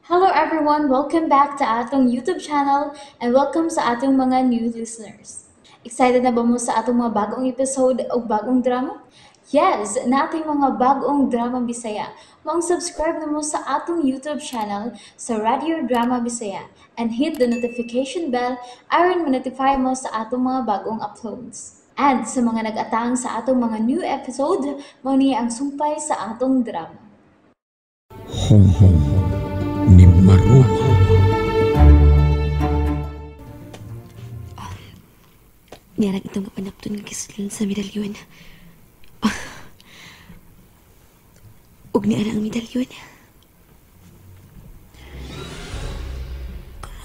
Hello everyone! Welcome back to atong YouTube channel and welcome sa atong mga new listeners. Excited na ba mo sa atong mga bagong episode o bagong drama? Yes! Nating mga bagong drama Bisaya. Maong subscribe na mo sa atong YouTube channel sa Radio Drama Bisaya and hit the notification bell aron ma-notify mo sa atong mga bagong uploads. And sa mga nag-atang sa atong mga new episode, mao ni ang sumpay sa atong drama. Honghong ni Maruma. Niyarang itong kapanapton ng kisulon sa medalyon. Ug niara ang medalyon.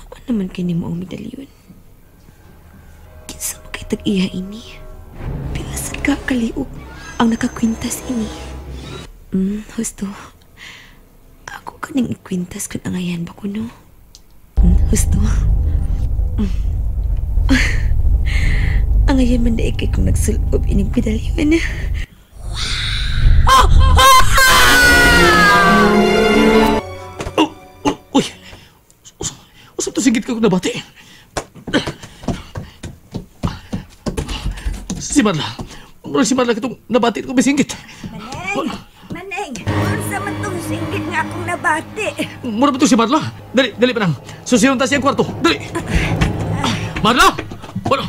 Karaan naman kini mo ang medalyon. Kinsa mo kay tag-iya ini? Pila sad ka kaliog ang nakakwintas ini. Husto. Ako kaning ikwintas kun angayan ba kuno? Husto. Angayan man daig kay kung nagsulob ining medalyon. Oh, oh, uy! Usap to singgit ka kung nabati. Si Marla. Mura si Marla kitong nabati ko bisinggit. Maneng! Maneng! Unsa man tong singgit nga akong nabati? Mura ba to si Marla? Dali, dali pa nang. Susiyon ta siyang kwarto. Dali! Marla! Marla!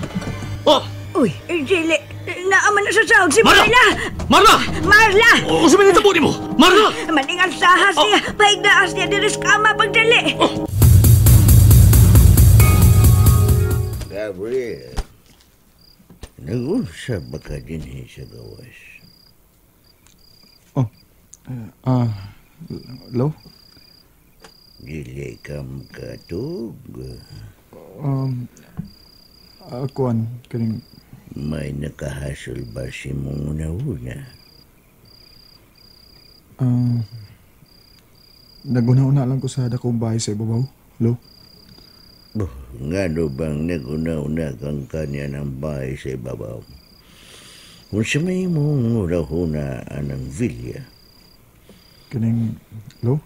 Oh! Uy, dili. Naaman na sa sahod si Marla! Marla! Marla! Marla! O, sa mga tabo nimo! Marla! Maning ang sahas niya! Paigdaas niya diri sa kama pagdali! Oh. Gabriel, nag-unsa ba ka din sa gawas? Oh, lo? Dili ka makatug. Kuan, kaning... May nakahasol ba si mong una-una? Naguna-una lang ko sa dakong bahay sa ibabaw, lo. Oh, ngano bang naguna-una kang kanya ng bahay sa ibabaw? Kung sa may mong una-una anang villa. Kaning, lo?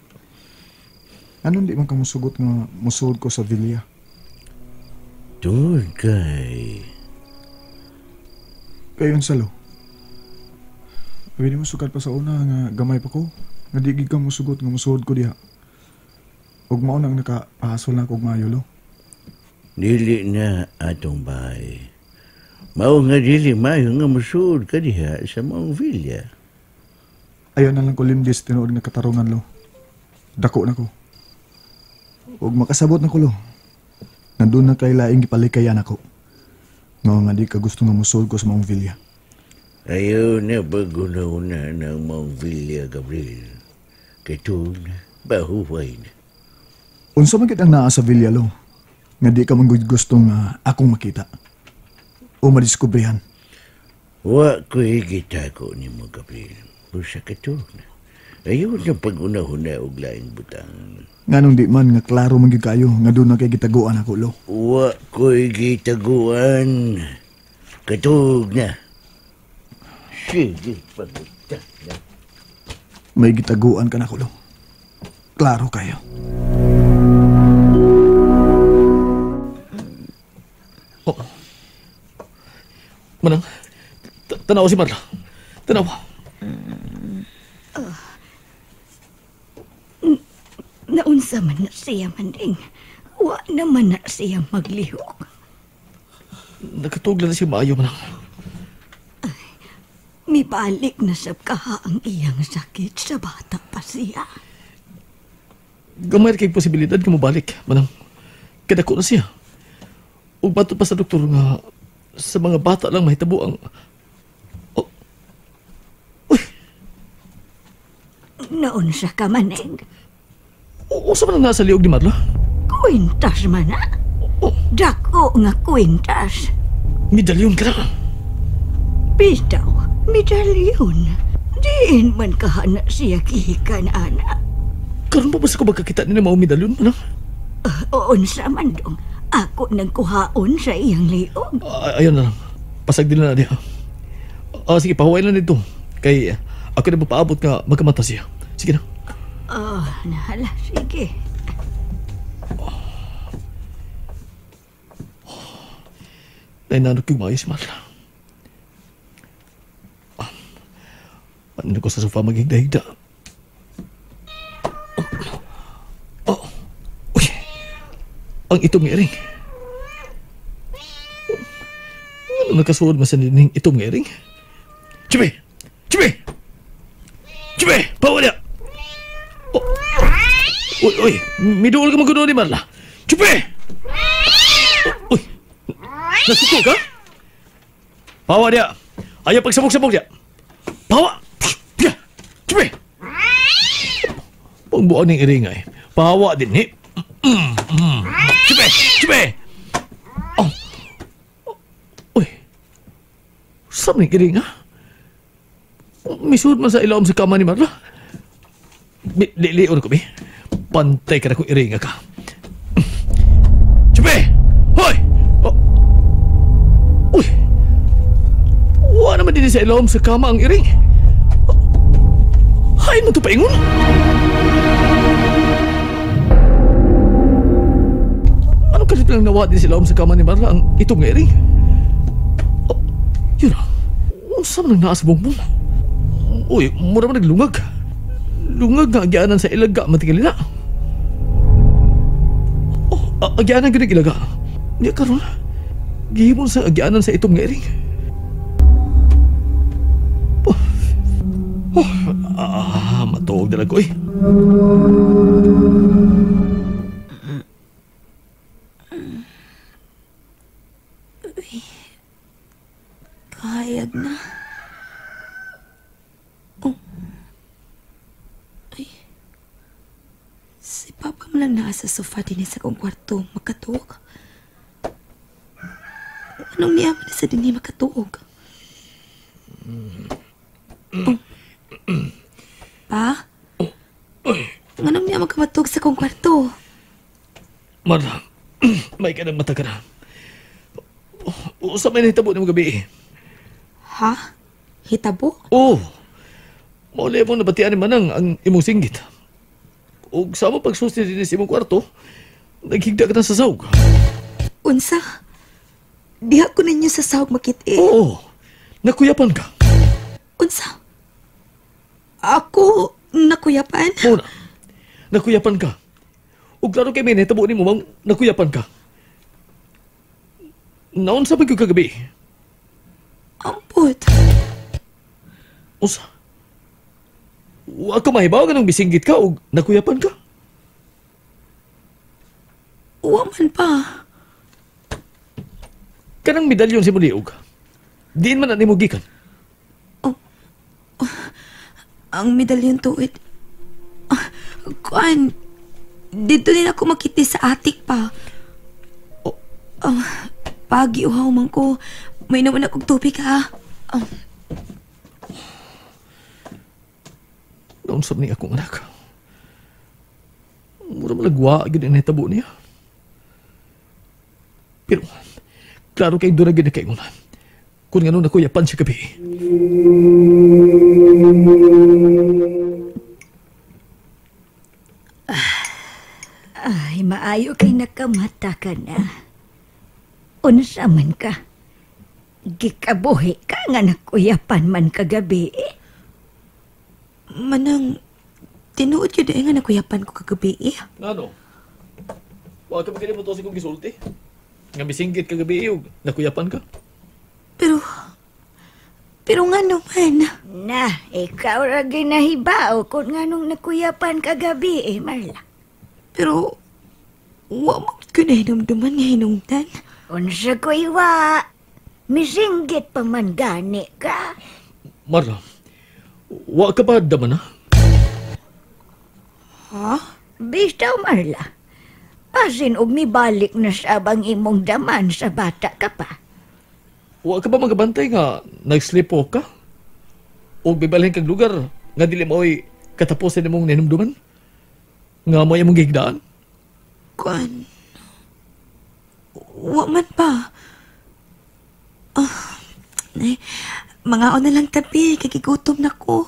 Anong di man ka musugot nga musuod ko sa villa? Tungod kay... Kayon sa lo. Abi mo sukad pa sa una nga gamay pa ko. Nga di gid ka musugot nga musuod ko diha. Ug mao nang nakapahasol na kog maayo lo. Dili na atong bahay. Mao nga dili maayo nga musuod ka diha sa maong villa. Ayaw na lang ko limdis tinuod nga katarungan lo. Dako na ko. Ug makasabot na ko lo. Nandun na kay laing gipalikayan ako. Nga nga di ka gusto nga musuod ko sa maong villa. Ayaw na pag-una-una ng maong villa, Gabriel. Kay tuon, bahuway na. Unsa man gid ang naa sa villa, lo? Nga di ka man gud gusto nga akong makita. O madiskubrihan. Wa ko'y gitako ni mo, Gabriel. Busa ka tuon. Ayaw na pag-una-una og laing butang. Nganong di man nga klaro man gyud kayo nga doon na kay gitaguan ako, lo. Wa ko'y gitaguan. Katug na. Sige, pagutang na. May gitaguan ka na ko, lo. Klaro kayo. Oh. Manang, tanaw si Marla. Tanaw. Naunsa man na siya, Manding. Wa naman na siya maglihok. Nakatugla na siya maayo, Manang. Ay, mibalik na sab kaha ang iyang sakit sa bata pa siya. Gamay kay posibilidad nga mobalik, Manang. Kadako na siya. Ug bato pa sa doktor nga sa mga bata lang mahitabo ang... Oh. Uy! Naunsa ka, Maneng. Usa man ang nasa liog ni Marla? Kwintas man na. Oh. Dako nga kwintas. Medalyon ka na. Bitaw, medalyon. Diin man kahana siya gihikan, ana. Karon pa ba sa ko magkakita ni na mao medalyon, manang? Unsa man dong. Ako nang kuhaon sa iyang liog. Ayun na lang. Pasag din na diha. Sige, pahuway lang dito. Kay ako na mapaabot nga magkamata siya. Sige na. Oh, nahala. Sige. Nainanok yung maayos, Marla. Ano ko sa sofa maghigda-higda? Oh. Uy! Ang itom nga iring. Ano nakasuod man sa nining itom nga iring? Chibi! Chibi! Chibi! Pawa niya! Oh. Uy, uy! Miduol ka magkuno ni Marla! Chibi! Oh, uy! Nasuko ka? Pawa niya! Ayaw pagsabog-sabog niya! Pawa! Chibi! Pangbuan ng iringay. Pawa din ni. Chibi! Chibi! Oh. Uy! Saan ng iringa? Misuod man sa ilawom sa kama ni Marla. Lilion ko, bi. Pantay ka na kung iringa ka. Chibi! Hoy! Oh. Uy! Wala naman din sa ilawom sa kama ang iring. Hay mo ito paingon? Anong kalit lang nawa din sa ilawom sa kama ni Marla ang itong nga iring? Oh, yun ah. Unsa man ang naa sa bongbong? Uy, mura man naglungag. Lungag nga agyaanan sa ilaga matigalina. Oh, agyaanan gud ilaga. Niya karon. Gihimon sa agyaanan sa itong nga iring. Oh, oh, matuog na lang ko eh. Uy, kahayag na. Oh. Ay, si Papa mo lang naa sa sofa din sa akong kwarto, makatuog. Anong niya man sa dinhi makatuog? Oh. Pa? Anong niya magkamatug sa akong kwarto? Marla, may ka ng mata ka na. Usa may nahitabo ni mo gabi. Ha? Hitabo? Oo. Mauli mo nabatian ni Manang ang imong singgit. Ug sa mo pagsusti din sa imong kwarto, naghigda ka na sa sahog. Unsa? Diha ko ninyo sa sahog makit-i. Oo. Nakuyapan ka. Unsa? Ako nakuyapan? Oo na. Nakuyapan ka. Ug klaro kay may nahitabo nimo mang nakuyapan ka. Naunsa pa gyud kagabi? Ampot. Unsa? Wa ka mahibaw nga nang bisinggit ka og nakuyapan ka? Wa man pa. Kanang medalyon si Muliog. Diin man na nimo gikan. Oh, oh, ang medalyon tuod. Kuan, dito din ako makiti sa atik pa. Oh. Pagiuhaw man ko. May naman akong tubig ha. Oh. Naunsab ni akong anak. Mura malagwa gyud ang nahitabo niya. Pero klaro kay dura gyud kay una. Kung ngano nakuyapan siya gabi. Ay, maayo kay nakamata ka na. Unsa man ka? Gikabuhi ka nga nakuyapan man kagabi eh. Manang, tinuod yun eh nga nakuyapan ko kagabi eh. Ngano? Huwag ka makinig mo to sa kong gisulti. Nga misinggit kagabi eh, nakuyapan ka. Pero nga naman. Na, ikaw ra ginahibao kung nganong nakuyapan kagabi eh, Marla. Pero, wa mo ko nahinumduman nga hinungdan. Unsa ko iwa, misinggit pa man gani ka. Marla, wa ka ba daman ha? Ha? Bistaw, Marla. Asin og mibalik na sab ang imong daman sa bata ka pa. Wa ka ba magabantay nga nag-sleep off ka? O bibalhin kag lugar nga dili mo'y katapusin imong ninumduman? Nga mo'y imong gihigdaan? Kuan, wa man pa. Oh, ay, mangaon na lang tabi, kagigutom na ko.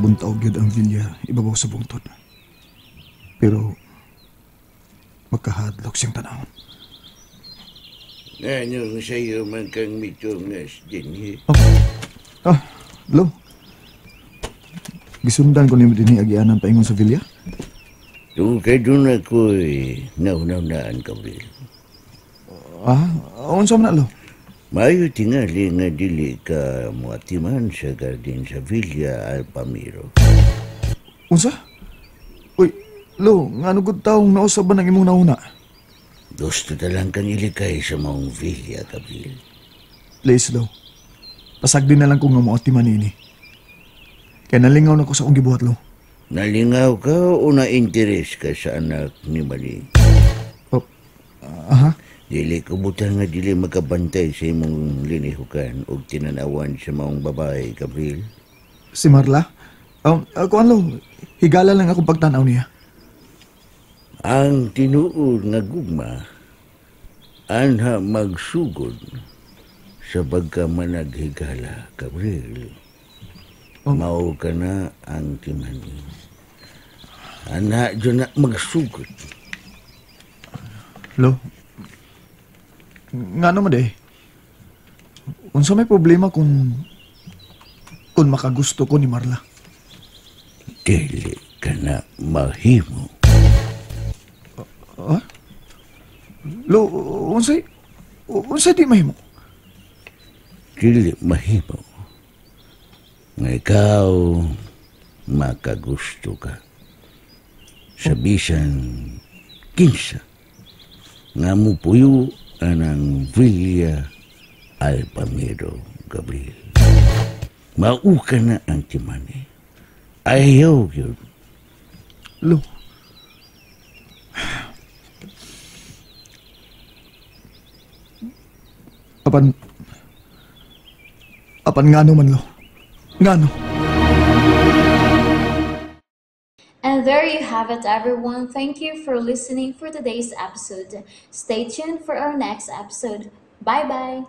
Nagbuntaog yun ang villa ibabaw sa bungtod. Pero magkahadlok siyang tanawon. Anong sa'yo man kang mitungas din eh? Oh. Ah, lo. Gisundan ko nimo dinhi agianan paingon sa villa. Tungkol kay doon ako'y naunawaan, Gabriel. Ah, unsa man na, lo? Maayo tingali nga dili ka muatiman sa garden sa Villa Alpamiro. Unsa? Uy, lo, ngano gud taong nausab ba ng imong nauna? Gusto ta lang kang ilikay sa maong villa, Gabriel. Please, lo. Pasagdi na lang ko nga muatiman niini. Kaya nalingaw na ko sa akong gibuhat, lo. Nalingaw ka o na-interes ka sa anak ni Mali? Oh, aha. Dili ko butang nga dili makabantay sa imong linihukan o tinanawan sa maong babae, Gabriel. Si Marla? Kuan, lo, higala lang akong pagtanaw niya. Ang tinuod nga gugma, anha magsugod sa pagkamanaghigala, Gabriel. Oh. Mao ka na ang timani. Anha dyan na magsugod. Lo, nga naman eh. Unsa may problema kung makagusto ko ni Marla? Dili ka na mahimo. Ah? Lo, unsay di mahimo? Dili mahimo. Nga ikaw makagusto ka. Sa bisan kinsa nga mupuyo anang Villa Alpamiro, Gabriel. Mauka na ang timani. Ayaw yun. Lo. Apan ngano man, lo. Ngano. And there you have it, everyone. Thank you for listening for today's episode. Stay tuned for our next episode. Bye-bye.